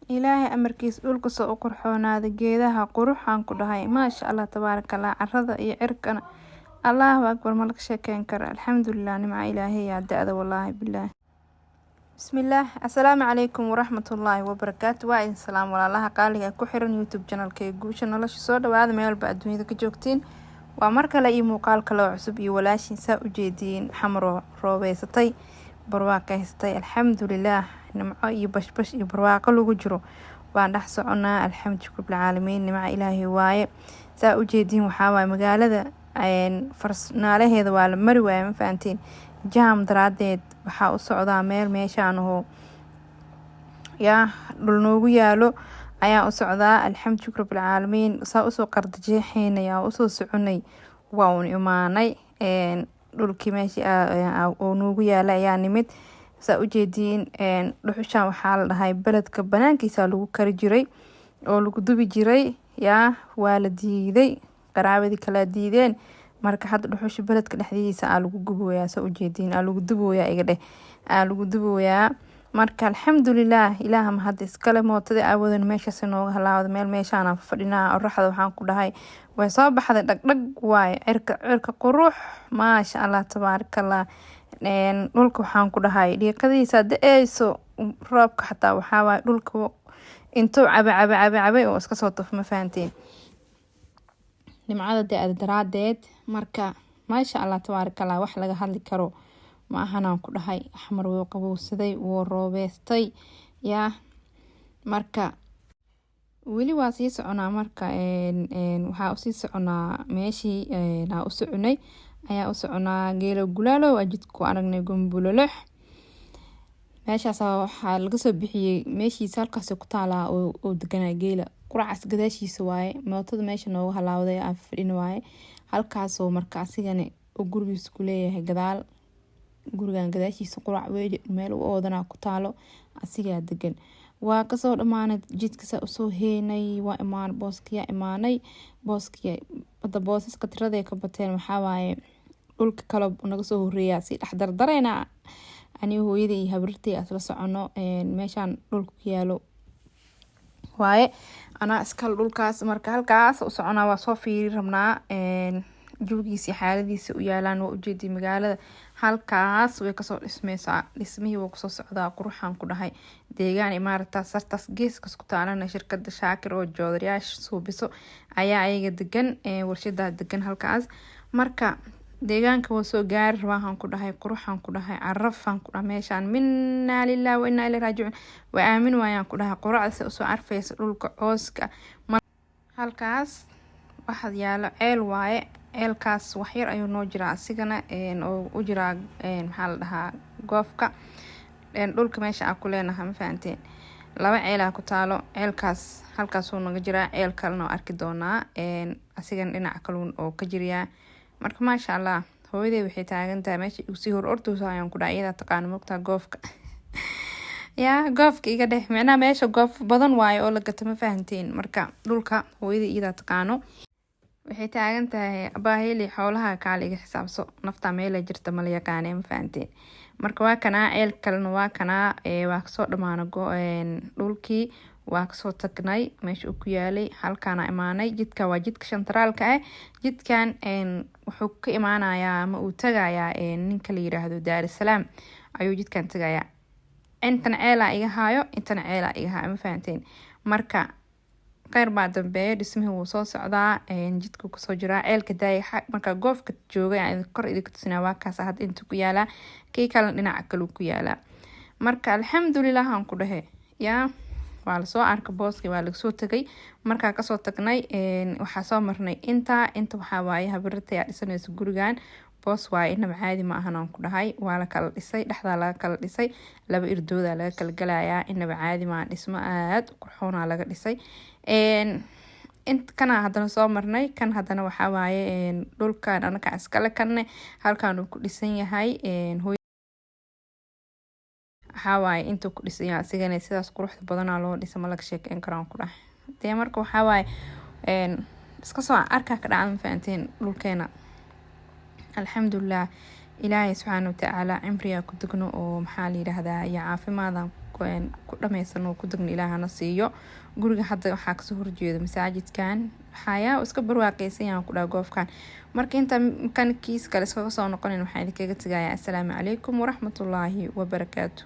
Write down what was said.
Ilaahay amarkiis dhulka soo u qurxoonaada, geedaha quruxaan ku dhahay, maasha Allah tabaarakallah. Carada iyo cirkana, Allahu akbar, ma laga sheekeyn karo. Alxamdulilah, nimca Ilaahay yaa da-da, wallaahi bilaah. Bismillaah, assalaamu calaykum waraxmatullaahi wabarakaatu. Waa idin salaam, walaalaha qaaliga ku xiran YouTube channelka ee Guusha Nolosha. Soo dhawaada meel walba adduunyada ka joogtiin. Waa mar kale iyo muuqaal kale oo cusub iyo walaashiin. Saa ujeediin, Xamro roobeysatay, barwaaqaysatay, alxamdulilaah. Nimco iyo bashbash iyo barwaaqo lagu jiro waan dhex soconaa, alxamdu rabbilcaalamiin. Nimco Ilaahay waaye. Saa ujeediin, waxaa waaye magaalada farsnaalaheeda waa la mari waaya, ma fahanteen? Jaam daraadeed waxaa u socdaa meel meeshaan ahoo yaa dhul noogu yaalo ayaa u socdaa. Alxamdu rabbilcaalamiin. Saa usoo qardajeexeynay, aa usoo soconay, waa uun imaanay dhulkii meeshii oo noogu yaala ayaa nimid. Saa ujeediin, dhuxushan waxaa la dhahay beledka banaankiisa lagu kari jiray oo lagu dubi jiray. Yaa waa la diiday, qaraabadii kala diideen. Marka hadda dhuxusha beledka dhexdiisa aa lagu guboyaa, saa ujeediin, aa lagu duboyaa, iga dheh, aa lagu duboyaa. Marka alxamdulilaah, Ilaaha mahadda iskale. Mootadii aawadan meeshaas nooga halaawda, meel meeshaan fadhinaa. Oraxda waxaan ku dhahay way soo baxday, dhagdhag waaye. Cirka, cirka qurux, maasha Allah tabaarakallah. Dhulka waxaan ku dhahay dhiiqadiisa da-eyso roobka xataa, waxaa waaye dhulka intuu cabe cabe cabe cabay oo iska soo tufo, ma fahanteen? Nimcada da-da daraadeed. Marka maasha Allah tabaarakallah, wax laga hadli karo ma ahanaan ku dhahay. Axmar wuu qabowsaday, wuu roobeystay. Yaa marka weli waa sii soconaa. Marka waxaa usii soconaa meeshii aa u soconay ayaa u soconaa. Geelo gulaalo waa jidku aragnay, gombulolox. Meeshaas waxaa laga soo bixiyey, meeshiisa halkaas ku taalaa oo deganaa geela, quracaas gadaashiisa waaye. Mootada meesha nooga halaawday aan fadhin waaye halkaasoo. Marka asigana oo gurigiisa ku leeyahay gadaal, gurigan gadaashiisa qurac weyn meel u oodanaa ku taalo, asigaa degan. Waa kasoo dhamaanay jidka, saa usoo heenay, waa imaan booskiyaa imaanay. Booskiya hada boosaska tiraday ka bateen. Waxaa waaye dhulka kale naga soo horeeyaa si dhex dardareyna. Aniga, hooyada iyo habrirtay asla socono. Meeshaan dhulka ku yaalo waaye, anaa iskale dhulkaas. Marka halkaas u soconaa, waa soo fiiri rabnaa jawigiisa iyo xaaladiisa u yaalaan. Waa ujeedii magaalada halkaas way kasoo dhismeysaa, dhismihii waa kusoo socdaa. Quruxaan ku dhahay deegaan imaarataas sartaas geeskas ku taalana, shirkada Shaakir oo joodariyaasha suubiso ayaa ayaga degan, warshadaa degan halkaas. Marka deegaanka waa soo gaari rabaahan ku dhahay. Quruxaan ku dhahay, carafaan ku dhahay meeshaan. Minaa lilah wa inaa ilaihi raajicuun. Waa aamin waayaan ku dhahay quracda se usoo carfeysa dhulka cooska. Halkaas waxaa yaalo ceel waaye. Ceelkaas waxyar ayuu noo jiraa asigana oo u jiraa, maxaa la dhahaa, goofka dhulka meesha aan ku leenahay, ma fahanteen? Laba ceelaa ku taalo. Ceelkaas halkaasuu naga jiraa, ceel kalena oo arki doonaa, asigana dhinaca kaluun oo ka jiriyaa. Marka maasha Allah, hooyaday waxay taagan tahay meesha igusii hor ordayso ayaan ku dhahay. Iyadaa taqaana, mogtaa goofka, yaa goofka iga dheh, micnaha meesha goof badan waayo oo la gato, ma fahanteen? Marka dhulka hooyada iyadaa taqaano. Waxay taagan tahay, abaaheli, xoolaha kaale iga xisaabso, naftaa meela jirta mala yaqaane, ma fahanteen? Marka waa kanaa ceel kalena, waa kanaa. Waa kasoo dhamaana dhulkii, waa kasoo tagnay meesha uu ku yaalay. Halkaana imaanay. Jidka waa jidka shantaraalka ah. Jidkan wuxuu ka imaanayaa ama uu tagayaa ninka la yiraahdo Daarusalaam ayuu jidkan tagayaa. Intan ceelaa iga haayo, intana ceelaa iga haayo, ma fahanteen? Marka kheyr baa dambeeya, dhismihii wuu soo socdaa, jidka kusoo jiraa ceelka daaya. Marka goofka joogay kor idinka tusinaa, waa kaas hadda inta ku yaalaa, kii kalena dhinaca kaluu ku yaalaa. Marka alxamdulilah aan ku dhahe. Yaa waa lasoo arka booskii, waa lagasoo tagay. Markaa kasoo tagnay, waxaa soo marnay inta. Inta waxaa waaye habirata yaa dhisanaysa gurigan. Boos waaye, inaba caadi ma ahan aan ku dhahay. Waa la kala dhisay, dhexdaa laga kala dhisay, laba irdooda laga kala galayaa. Inaba caadi maaha, dhismo aada u qurxoona laga dhisay. Kana haddana soo marnay. Kan haddana waxaa waaye dhulkan anaka iskale. Kanne halkan uu ku dhisan yahay, waxaa waaye intuu ku dhisan yahay asigana. Sidaas quruxda badanaa loo dhisa, ma laga sheekeyn karaan ku dhahay. Dee marka waxaa waaye iska soo arkaa ka dhacda, ma fahanteen? Dhulkeena alxamdulilah, Ilaahay subxaana watacaala cimrigaa ku degno oo maxaa la yiraahdaa iyo caafimaadaan. ku dhameysan oo ku degna Ilaahana siiyo. Guriga hadda waxaa kasoo horjeeda masaajidkan. Waxaayaa iska barwaaqeysan yahan ku dhaha goofkan. Marka inta kan kiis kale iskaga soo noqonin, waxaan idinkaga tegayaa assalaamu calaykum waraxmatullaahi wabarakaatu.